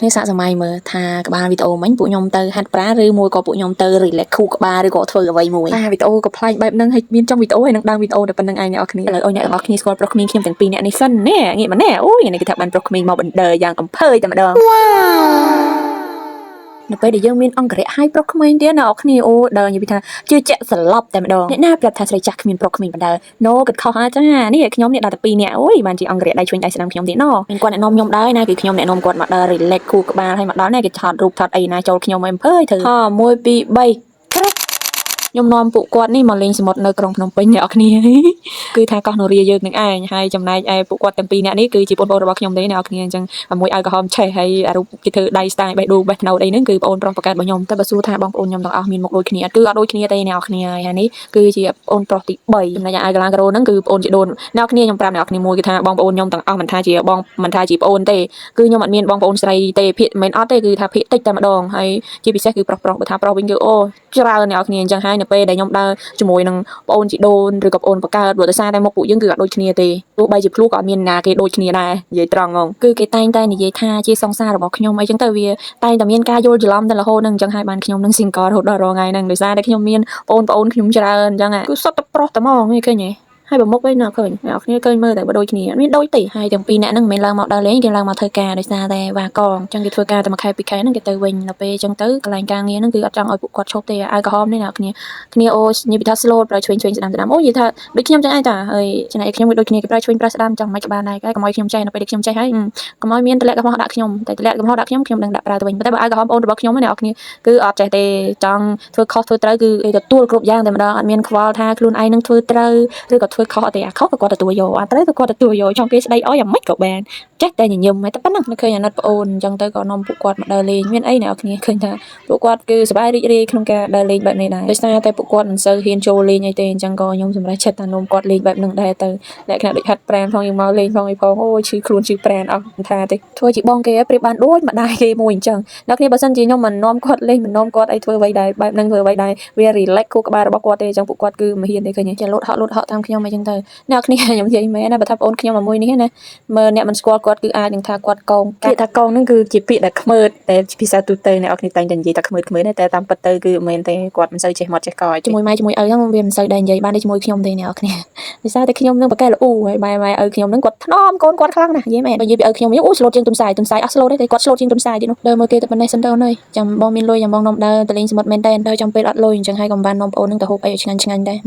គ្នាសាកសម័យមើលថាក្បាលវីដេអូមិញពួកខ្ញុំទៅហាត់ប្រាណឬមួយក៏ពួកខ្ញុំទៅ relax ខួរក្បាលឬក៏ធ្វើអ្វីមួយ អាវីដេអូក៏ប្លែកបែបហ្នឹងហើយមានចង់វីដេអូហើយនឹងដើមវីដេអូតែប៉ុណ្្នឹងឯងអ្នកនរគ្នាឥឡូវឲ្យអ្នកទាំងអស់គ្នាស្គាល់ប្រុសក្មេងខ្ញុំទាំងពីរអ្នកនេះសិនណែងាកមកណែអូយនេះគេថាបានប្រុសក្មេងមកបណ្ដើយ៉ាងកំភើយតែម្ដងនៅពេលដែលយើងមានអង្គរៈឲ្យប្រុសក្មេងទៀតអ្នកនរគ្នាអូដើរនិយាយថាជឿជាក់សន្លប់តែម្ដងអ្នកណាប្រាប់ថាស្រីចាស់គ្មានប្រុសក្មេងបណ្ដើណូគិតខុសហើយចានេះខ្ញុំនេះដល់តែពីរនាក់អូយបានជាអង្គរៈដៃឆ្វេងដៃស្ដាំខ្ញុំទៀតណមានគាត់អ្នកនាំខ្ញុំដែរណាគឺខ្ញុំអ្នកនាំគាត់មកដើរ relax ខួរក្បាលឲ្យមកដល់ណាគេថតរូបថតអីណាចូលខ្ញុំឲ្យអំភើយធ្វើហ1 2 3ខ្ញុំនាំពួកគាត់នេះមកលេងសមុទ្រនៅក្រុងភ្នំពេញអ្នកនរគ្នា គឺថាកោះនរាយើងនឹងឯងហើយចំណែកឯពួកគាត់ទាំងពីរនាក់នេះគឺជាបងប្អូនរបស់ខ្ញុំទេអ្នកនរគ្នាអញ្ចឹងមួយអាវក្រហមឆេះហើយអារូបគេធ្វើដៃ style បេះដូងបេះថ្នោតអីហ្នឹងគឺបងប្អូនប្រុសបង្កើតរបស់ខ្ញុំតែបើសួរថាបងប្អូនខ្ញុំទាំងអស់មានមុខដូចគ្នាអត់គឺអត់ដូចគ្នាទេអ្នកនរគ្នាហើយនេះគឺជាបងប្អូនប្រុសទី3ចំណែកឯអាវកន្លងការ៉ូហ្នឹងគឺបងប្អូនជីដូនអ្នកនរគ្នាខ្ញុំប្រាប់អ្នកនរគ្នាមួយគឺថាបងប្អូនខ្ញុំទាំងអស់មិនថាជាបងមិនថាជាប្អូនទេគឺខ្ញុំអត់មានបងប្អូនស្រីទេភាគមិនអត់ទេគឺថាភាគតិចតែម្ដងហើយជាពិសេសគឺប្រុសប្រុសបើថាប្រុសវិញគឺអូច្រើនអ្នកនរគ្នាអញ្ចឹងហើយនៅពេលដែលខ្ញុំដើរជាមួយនឹង ប្អូនជីដូនឬក៏ប្អូនបង្កើតព្រោះដោយសារតែមុខពួកយើងគឺអត់ដូចគ្នាទេទោះបីជាភ្លោះក៏អត់មានណាគេដូចគ្នាដែរនិយាយត្រង់ហ្មងគឺគេតែងតែនិយាយថាជាសង្សាររបស់ខ្ញុំអីចឹងទៅវាតែងតែមានការយល់ច្រឡំតែរហូតនឹងអញ្ចឹងហើយបានខ្ញុំនឹង single រហូតដល់រងថ្ងៃហ្នឹងដោយសារតែខ្ញុំមានប្អូនប្អូនខ្ញុំច្រើនអញ្ចឹងគឺសុទ្ធតែប្រុសតែហ្មងនេះឃើញទេហើយបើមុខវិញណាឃើញអ្នកគ្នាឃើញមើលតែបើដូចគ្នាអត់មានដូចទេហើយទាំងពីរអ្នកហ្នឹងមិនមែនឡើងមកដើរលេងគេឡើងមកធ្វើការដោយសារតែវ៉ាកងអញ្ចឹងគេធ្វើការតែមួយខែពីរខែហ្នឹងគេទៅវិញដល់ពេលអញ្ចឹងទៅកន្លែងការងារហ្នឹងគឺអត់ចង់ឲ្យពួកគាត់ឈប់ទេអាវក្រហមនេះអ្នកគ្នា គ្នាអូនិយាយពីថា slow ប្រើឆ្វេងឆ្វេងស្ដាំស្ដាំអូនិយាយថាដូចខ្ញុំចឹងឯងតាហើយចំណែកខ្ញុំវាដូចគ្នាគេប្រើឆ្វេងប្រើស្ដាំចង់មិនក៏បានដែរកុំឲ្យខ្ញុំចេះនៅពេលដែលខ្ញុំចេះហើយកុំឲ្យមានតម្លាក់កំហុសដាក់ខ្ញុំតែតម្លាក់កំហុសដាក់ខ្ញុំខ្ញុំនឹងដាក់ប្រើទៅវិញតែបើឲ្យកំហុសបងរបស់ខ្ញុំអ្នកនរគ្នាគឺអត់ចេះទេចង់ធ្វើខុសធ្វើត្រូវគឺទទួលគ្រប់យ៉ាងតែម្ដងអត់មានខ្វល់ថាខ្លួនឯងនឹងធ្វើត្រូវឬក៏ធ្វើខុសអត់ទេអាខុសក៏គាត់ទទួលយកអាត្រូវក៏គាត់ទទួលយកចង់គេស្ដីអោយយ៉ាងម៉េចក៏បានចេះតែញញឹមតែប៉ុណ្ណឹងឃើញអាណិតប្អូនអញ្ចឹងទៅក៏នាំពួកគាត់មកដើរលេងមានអីអ្នកនរគ្នាឃើញថា ពួកគាត់គឺសប្បាយរីករាយក្នុងការដើរលេងបែបនេះដែរដោយសារតែពួកគាត់មិនសូវហ៊ានចូលលេងអីទេអញ្ចឹងក៏ខ្ញុំសម្រេចចិត្តថានាំគាត់លេងបែបហ្នឹងដែរទៅលក្ខណៈដូចហាត់ប្រាណផងយើងមកលេងផងអីផងអូយឈឺខ្លួនឈឺប្រាណអស់មិនថាទេធ្វើជាបងគេប្រៀបបានដូចម្ដាយគេមួយអញ្ចឹងអ្នកគ្នាបើសិនជាខ្ញុំមិននាំគាត់លេងមិននាំគាត់អីធ្វើអ្វីដែរបែបហ្នឹងធ្វើអ្វីដែរវា relax ខួរក្បាលរបស់គាត់ទេអញ្ចឹងពួកគាត់គឺមិនហ៊ានទេឃើញទេចាលោតហក់លោតហក់តាមខ្ញុំអីចឹងទៅអ្នកគ្នាខ្ញុំនិយាយមែនណាបើថាប្អូនខ្ញុំមួយនេះណាមើលអ្នកមិនស្គាល់គាត់គឺអាចនឹងថាគាត់កងពាក្យថាកងហ្នឹងគឺជាពាក្យដែលខ្មើតតែភាសាទូទៅអ្នកនរគ្នាតែងតែនិយាយថាខ្មើតខ្មើតតែតាមពិតទៅគឺមិនមែនទេគាត់មិនសូវចេះមាត់ចេះកជាមួយម៉ែជាមួយឪហ្នឹងវាមិនសូវដែរនិយាយបានដូចជាមួយខ្ញុំទេអ្នកនរគ្នាដោយសារតែខ្ញុំនឹងបកកែល្អូហើយម៉ែម៉ែឪខ្ញុំនឹងគាត់ថ្នមកូនគាត់ខ្លាំងណាស់និយាយមែនបើនិយាយពីឪខ្ញុំវិញអូស្លូតជាងទុនសាយទុនសាយអត់ស្លូតទេតែគាត់ស្លូតជាងទុនសាយទៀតនោះដើរមើលគេតែប៉ុណ្ណេះសិនទៅអូនអើយចាំបងមានលុយចាំបងនាំដើរទៅលេងសមុទ្រមែនតើដល់ចាំពេលអត់លុយអញ្ចឹងហើយកុំបាននាំប្អូននឹងទៅហូបអីឲ្យឆ្ងាញ់ឆ្ងាញ់ដែរ។